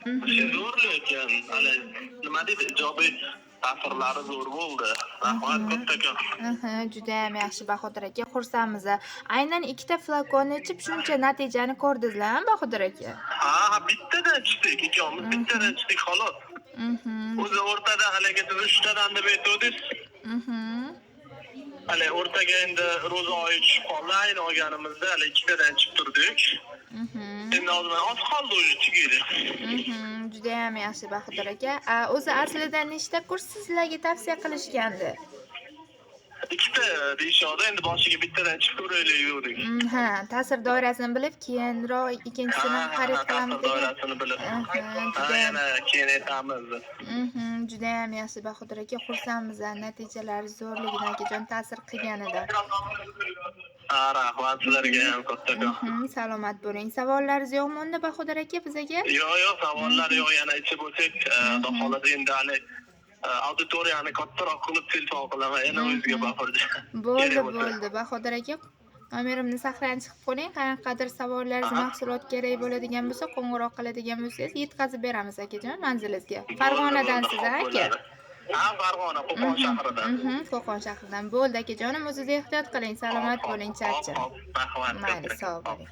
Shu zo'r lekin, hali nima deydi, ijobiy ta'sirlari zo'r bo'ldi. Rahmat kattakon. Judayam yaxshi, Bahodir aka, xursandmiz. Aynan ikkita flakonni ichib shuncha natijani ko'rdingizlar, Bahodir aka? Ha, bittadan ichdik, ikkovimiz bittadan ichdik xolos. O'zi o'rtada haligi siz uchtadan deb aytuvdingiz. Hali o'rtaga endi ro'za oyi tushib qoldi, ayni olganimizda hali ikkitadan ichib turdik. Endi hozir mana oz qoldi, уже tugaydi. Judayam yaxshi, Bahodir aka. O'zi aslida nechta kurs sizlarga tavsiya qilishgandi? Ikkita deyishyapti, endi boshiga bittadan ichib ko'raylik degandik. Ha, ta'sir doirasini bilib, keyinroq ikkinchisini xarid qilamiz ta'sir degan. Doirasini bilib. Ha, Judayam yana keyin aytamiz. Judayam yaxshi, Bahodir aka, xursandmiz natijalari zo'rligidan, akajon, ta'sir qilganidan. Ha, rahmat sizlarga ham kattakon. Salomat bo'ling. Savollaringiz yo'qmi unda, Bahodir aka, bizaga? Yo'q, savollar yo'q, yana ichib bo'lsak, xudo xohlasa endi hali auditoriyani kattaroq qilib telefon qilaman yana o'zizga, Bahorjon. Bo'ldi, Kerak bo'lsa. bo'ldi. Bahodir aka, nomerimni saqlanib chiqib qo'ying. Qanaqadir savollaringiz, mahsulot kerak bo'ladigan bo'lsa, qo'ng'iroq qiladigan bo'lsangiz, yetkazib beramiz, akajon, manzilingizga. Bo'ldi, Farg'onadansiz, bo'ldi, a, xo'p aka? bo'ladi. Ha, Farg'ona, Qo'qon shahridan. Qo'qon shahridan. Bo'ldi, akajonim, o'zingiz ehtiyot qiling, salomat Hop, bo'ling, hop, charchang. Hop, rahmat Mayli, kattakon. sog' Hop. bo'ling.